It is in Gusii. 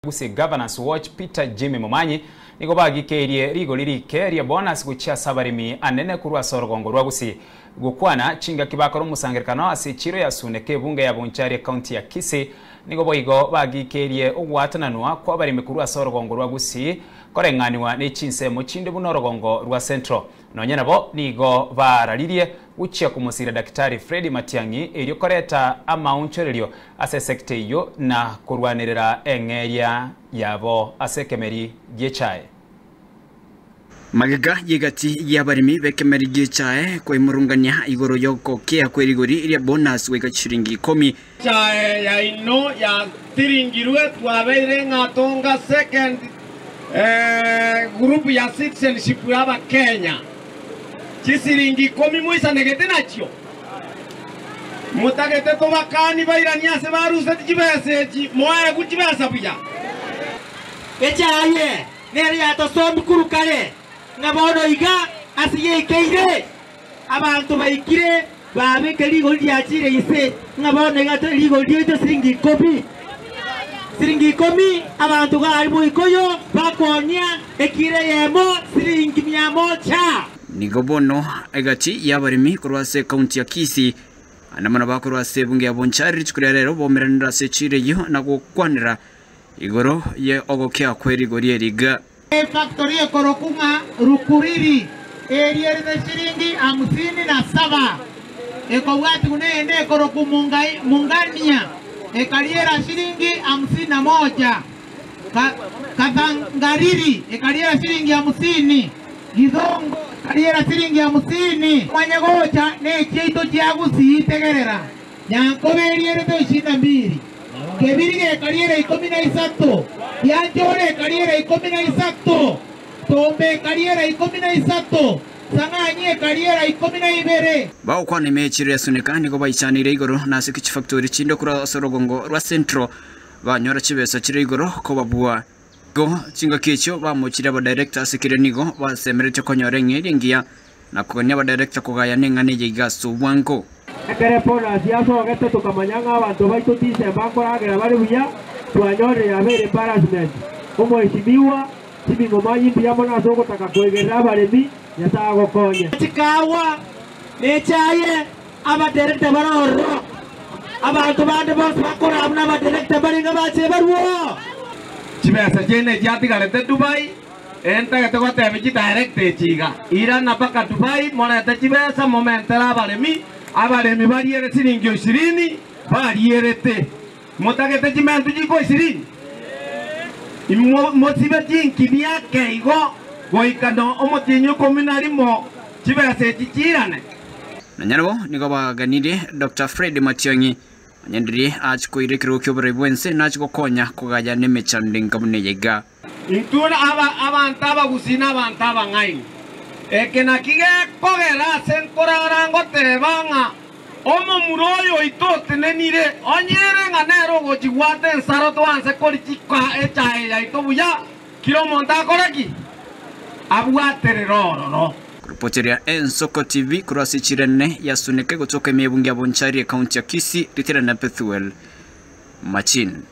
Gusii Governance Watch Peter Jimmy Momanyi nigo bagikeirie rigori rike ria bonus gochia ase abaremi anene korwa ase orogongo rwa Gusii. Gokwana chingaki bakora omosangerekano ase echiro ya Suneka ebunge ya Bonchari ecounty ya Kisii nigo boigo bagikeirie ogwatananwa kwa abaremi korwa ase orogongo rwa Gusii koreng'aniwa ne chinsemo chinde buna orogongo rwa Central. Nonya nabo nigo bararirie gochia komosira Daktari Freddy Matiang'i erio koreta amaonchorerio ase esekta eyio na korwanerera eng'eria yabo ase ekemeri gi'echae. Magega y'egati y'abaremi b'ekemeri gi'echae koimurungania igoro y'ogokea kwe rigori ria bonus goika chishiringi ikomi. Echae yaino yatiringirwe twabeire ng'a tonga second group ya citizenship y'Abakenya. Chisiringi ikomi moisanegete nachio? Motagete tobakani bairanie ase baruseti chibesa echi moegwe chibesa buya? Echaye nere yatosombi korwa kare, ng'a bono iga ase yaikeire, abanto baikire babeke rigori riachire inse, ng'a bono iga rigori riaito siringi ikomi. Siringi ikomi abanto gari boikoyo bakoonia ekiro eyemo siringi mia mocha. Nigo bono egati y'abaremi korwa ase ekaunti ya Kisii, ande mono bakorwa ase ebunge ya Bonchari rituko ria rero baumeranire ase echiiro eyio na gokwanera igoro ye ogokea kwe rigori eri iga. Efactory ekorokwa ng'a Rukuriri erierete chiringi hamsini na saba, ekobwatigwa neyende ekorokwa Mungania ekariera shilingi hamsini na moja, Kathangariri ekariera shilingi hamsini, Githongo ekariera shilingi hamsini. Manye gocha nechiaito chia Gusii tegerera, Nyankoba erierete ishirini na mbili, Kebiriga ekariera ikomi na isato, Gianchore ekariera ikomi na isato, Tombe ekariera ikomi na isato, Sang'anyi ekariera ikomi na ibere. Bagokwana ime y'echiro ya Suneka nigo baichaneire igoro na ase chifactori chinde korwa ase orogongo rwa Central banyora chibesa chire igoro kobabua. Igo chingaki echio bamochire abadirector ase keria nigo basemeretie konyora eng'eria engiya na kogania abadirector kogayana eng'ana eye iga ase obwango. Ekero ebonus yasogete tokamanya ng'a abanto baito December nkoragera bare buya, twanyorire yabeire embarrassment. Omweshimiwa, chiming'oma imbuya mono ase ogotaka koegerera abaremi, Nyasae agokonye. Chikawa nechaye abadirector bare ororo, abanto bande bonsi bakora buna abadirector barenge bache barwo. Chibesa chiaino echiatigarete Dubai, entagete gotebia chidirector echi iga, Irana mpaka Dubai morete chibesa momentere abaremi, abaremi bariere siringi ishirini barierete. Motagete chimentu chiko ishirini? Mosibe chinkibi ake igo goika omotienyi okomi na rimo chibesa echi chiirane. Nonya nabo nigo baganirie Doctor Fred Matiang'i onyendirie ache koira ekerogo ki'oborai bw'ense na ache gokonya kogaya nemechando enga buna eye iga. Intwe abanto abagusii na abanto abang'aini, eke naki gekogera ase nkorara ngoteba ng'a omomura oyo oito otenenire, onye ere ng'a nere ogochigwata ensaro twanse korichika echae yaito buya, kera omonto akore ki? Abwaterere ororo. Koripoteria Ensoko TV korwa ase chirene ya Suneka egotoka ime y'ebunge ya Bonchari ekaunti ya Kisii, Ritera na Bethuel Machin.